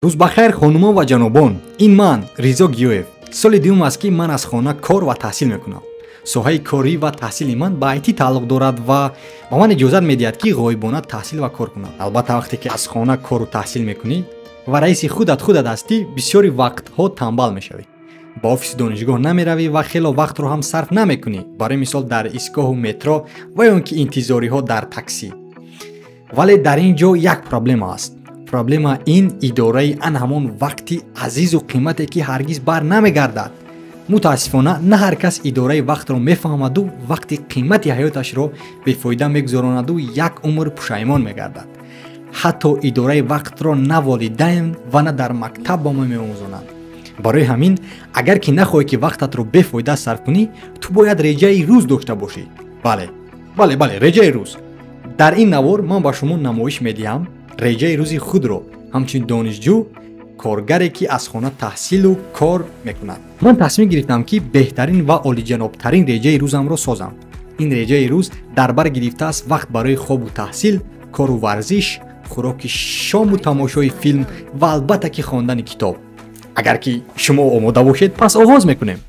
Рӯз бахайр, хонумон ва ҷанобон. Ин ман, Ризо Гиёев. Соли дуюм аст, ки ман аз хона кор ва таҳсил мекунам. Соҳаи корӣ ва таҳсили ман ба IT тааллуқ дорад ва ба ман иҷозат медиҳад, ки ғоибона таҳсил ва кор кунам. Албатта, вақте ки аз хона кору таҳсил мекунӣ ва раиси худат худат ҳастӣ, бисёри вақтҳо тамбал мешавӣ. Ба офиси донишгоҳ намеравӣ ва хело вақтро ҳам сарф намекунӣ, барои мисол дар истгоҳу метро ва ё он ки интизориҳо дар таксӣ. Вале дар ин ҷо як проблема аст. Проблема ин идораи ан ҳамон вақти азизу қимате, ки ҳаргиз бар намегардад. Мутаассифона, на ҳар кас идораи вақтро мефаҳмаду вақти қимати ҳаёташро бефоида мегузаронаду як умр пушаймон мегардад. Ҳатто идораи вақтро на волидайн ва на дар мактаб ба мо меомӯзонанд. Барои ҳамин, агар ки нахоҳӣ, ки вақтатро бефоида сарф кунӣ, ту бояд реҷаи рӯз дошта бошӣ. Бале, бале, бале, реҷаи рӯз. Дар ин навор ман ба шумо намоиш медиҳам реҷаи рӯзи худро ҳамчун донишҷӯ, коргаре, ки аз хона таҳсилу кор мекунад. Ман тасмим гирифтам, ки беҳтарин ва олиҷанобтарин реҷаи рӯзамро созам. Ин реҷаи рӯз дар бар гирифтааст вақт барои хобу таҳсил, кору варзиш, хӯроки шому тамошои филм ва албатта ки хондани китоб. Агар ки шумо омода бошед, пас оғоз мекунем.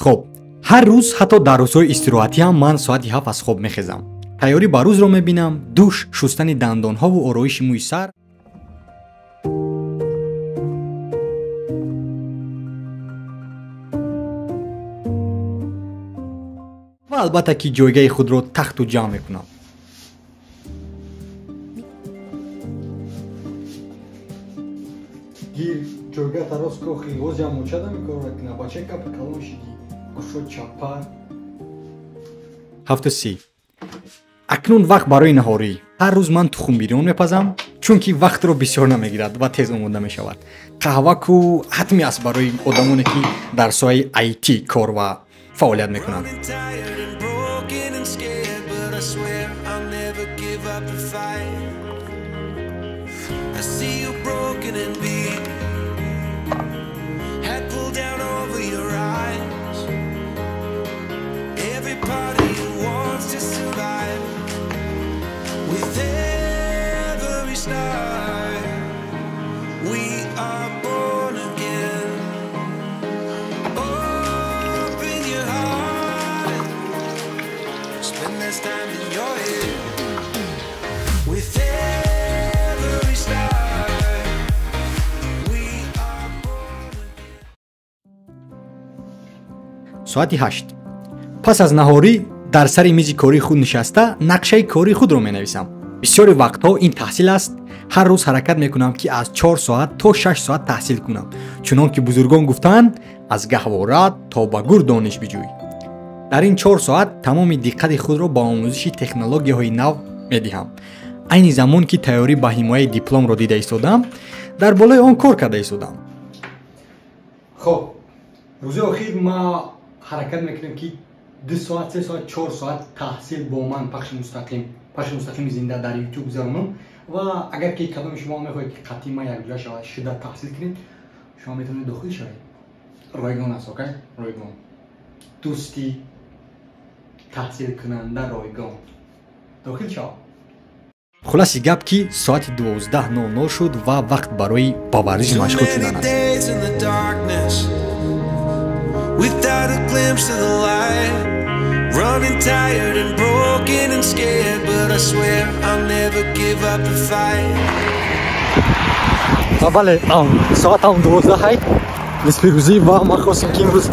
Хоб, ҳар рӯз, ҳатто дар рӯзҳои истироҳатӣ ҳам ман соати 7 аз хоб мехезам. Тайёрӣ ба рӯзро мебинам: душ, шустани дандонҳову ороиши мӯи сар. Ва албатта ки ҷойгаи худро тахту ҷамъ мекунам. Гир, ҷойгата рост кохи, ҳозиам мочада мекорад кина, бачаи капи калон шидӣ. Кушо чапар. 7:30. Акнун вақт барои наҳорӣ. Ҳар рӯз ман тухмбирён мепазам, чунки вақтро бисёр намегирад ва тез омода мешавад. Қаҳва ку ҳатмӣ аст барои одамоне, ки дар соҳаи IT кор ва фаъолият мекунанд. Running tired and broken and scared, but I swear I'll never give up the fight. I see you broken and beat, head pulled down over your eyes. Every part of you wants to survive. With every star, we are born again. Open your heart, spend less time in your head. With every star, we are born again. Соати 8. Пас аз наҳорӣ дар сари мизи кории худ нишаста, нақшаи кории худро менависам. Бисёри вақтҳо ин таҳсил аст. Ҳар рӯз ҳаракат мекунам, ки аз 4 соат то 6 соат таҳсил кунам. Чунон ки бузургон гуфтаанд, аз гаҳвора то ба гур дониш биҷӯй. Дар ин 4 соат тамоми диққати худро ба омӯзиши технологияҳои нав медиҳам. Айни замон ки тайёрӣ ба ҳимояи дипломро дида истодам, дар болои он кор карда истодам. Хоб, рӯзи охир ма ҳаракат мекунем, ки 2 соат, 3 соат, 4 соат таҳсил бо ман пахши мустақими зинда дар YouTube гузаронам. Ва агар ки кадоми шумо мехоҳед, ки қатъи ман якҷоя шавад, шуда таҳсил кунед, шумо метавонед дохил шавед. Ройгон аст, окей? Ройгон. Дӯсти таҳсилкунанда ройгон. Дохил шав. Хулоси гап, ки соати 12:00 шуд ва вақт барои ба варзиш Too машғул many шудан аст. days in the darkness, without a glimpse of the light. Running tired and broken and scared, but I swear I'll never give up the fight. Бале, соат ҳам 12 ҳай нисфи рӯзӣ ва ман хостам, ки имрӯз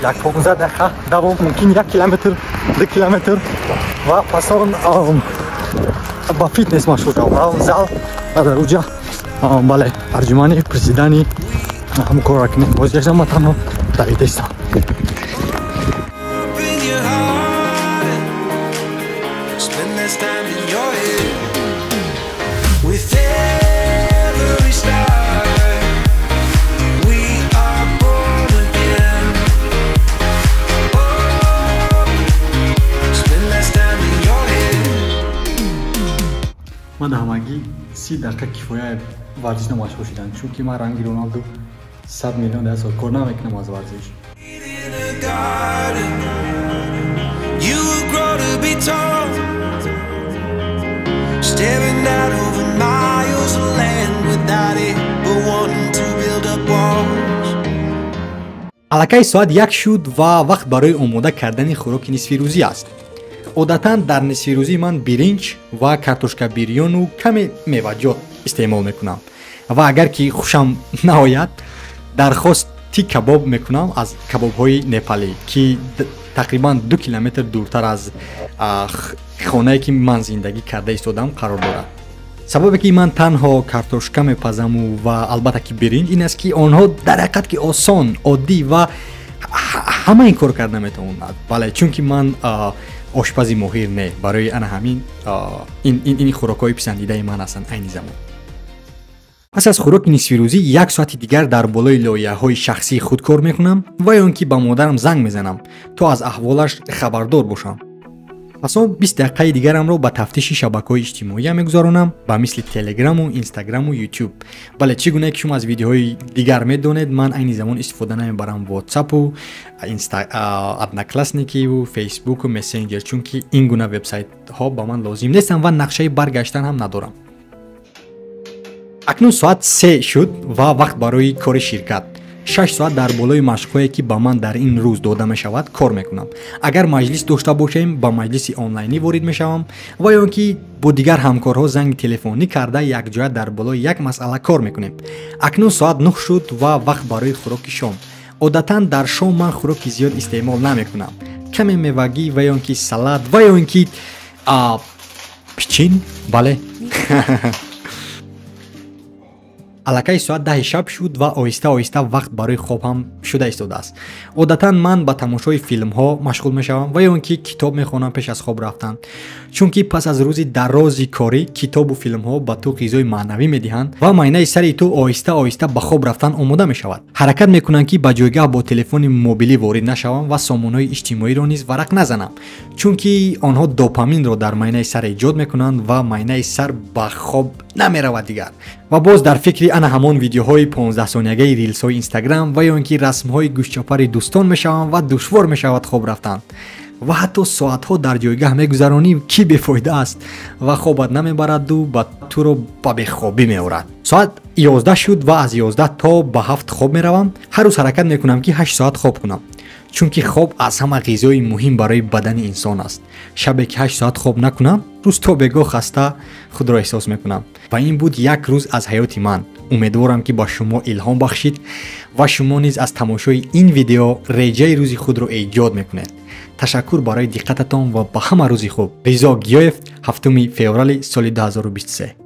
як 15 дақиқа давом, мумкин 1 километр, 2 километр ва пас он ба фитнес машғул шавам. Равам зал ва дар уҷа, бале, отжимание, приседание, ҳамон корро кунем. Бозгаштам, ман танҳо давида истам. Open your heart, spend less time in your head. With every star, we are born again. Oh, spend less time in your head. Ман ҳамагӣ 30 дақиқа кифоя варзишда машғул шудам, чунки ман ранги Роналду 100 миллион дар сол кор намекунам аз варзиш. In a garden, You will grow to be tall, staring out over miles of land without it, but wanting to build up walls. Аллакай соат 1 шуд ва вақт барои омода кардани хӯроки нисфирӯзӣ аст. Одатан дар нисфирӯзӣ ман биринҷ ва картошка бирёну каме меваҷот истеъмол мекунам ва агар ки хушам наояд, дархости кабоб мекунам аз кабобҳои непалӣ, ки тақрибан 2 километр дуртар аз хонае, ки ман зиндагӣ карда истодам, қарор дорад. Сабабе, ки ман танҳо картошка мепазаму ва албатта ки биринҷ, ин аст, ки онҳо дар ҳақиқат ки осон, оддӣ ва ҳама ин кор карда метавонад. Бале, чунки ман ошпази моҳир не, барои ана ҳамин ин хӯрокҳои писандидаи ман ҳастанд айни замон. Пас аз хӯроки нисфирӯзӣ як соати дигар дар болои лоиҳаҳои шахсии худ кор мекунам ва ё он ки ба модарам занг мезанам, то аз аҳволаш хабардор бошам. Пас он 20 дақиқаи дигарамро ба тафтиши шабакаҳои иҷтимоия мегузаронам, ба мисли Телеграму, Инстаграму, Ютуб. Бале, чӣ гуна ки шумо аз видеоҳои дигар медонед, ман айни замон истифода намебарам Ватсапу, Одноклассникиву, Фейсбуку, Мессенҷер, чунки ин гуна вебсайтҳо ба ман лозим нестанд ва нақшаи баргаштан ҳам надорам. Акнун соат 3 шуд ва вақт барои кори ширкат. 6 соат дар болои машқҳое, ки ба ман дар ин рӯз дода мешавад, кор мекунам. Агар маҷлис дошта бошем, ба маҷлиси онлайнӣ ворид мешавам ва ё он ки бо дигар ҳамкорҳо занги телефонӣ карда, якҷоя дар болои як масъала кор мекунем. Акнун соат 9 шуд ва вақт барои хӯроки шом. Одатан дар шом ман хӯроки зиёд истеъмол намекунам, каме мевагӣ ва ё он ки салат ва ё он ки пичин. Бале, аллакай соат 10-и шаб шуд ва оҳиста оҳиста вақт барои хоб ҳам шуда истодааст. Одатан ман ба тамошои филмҳо машғул мешавам ва ё он ки китоб мехонам пеш аз хоб рафтан, чунки пас аз рӯзи дарози корӣ китобу филмҳо ба ту ғизои маънавӣ медиҳанд ва майнаи сари ту оҳиста оҳиста ба хоб рафтан омода мешавад. Ҳаракат мекунам, ки ба ҷойгаҳ бо телефони мобилӣ ворид нашавам ва сомонаҳои иҷтимоиро низ варақ назанам, чунки онҳо допаминро дар майнаи сар эҷод мекунанд ва майнаи сар ба хоб намеравад дигар ва боз дар фикри ана ҳамон видеоҳои 15-сониягии рилсҳои Инстаграм ва ё ин ки расмҳои гӯштчапари дӯстон мешавам ва душвор мешавад хоб рафтан ва ҳатто соатҳо дар ҷойгаҳ мегузаронӣ, ки бефоида аст ва хобат намебараду ба туро ба бехобӣ меорад. Соат 11 шуд ва аз 11 то ба 7 хоб меравам. Ҳар рӯз ҳаракат мекунам, ки 8 соат хоб кунам, чунки хоб аз ҳама ғизои муҳим барои бадани инсон аст. Шабе ки 8 соат хоб накунам, рӯз то бегоҳ хаста худро эҳсос мекунам. Ва ин буд як рӯз аз ҳаёти ман. Умедворам, ки ба шумо илҳом бахшид ва шумо низ аз тамошои ин видео реҷаи рӯзи худро эҷод мекунед. Ташаккур барои диққататон ва ба ҳама рӯзи хуб. Ризо Гиёев, 7 феврали соли 2023.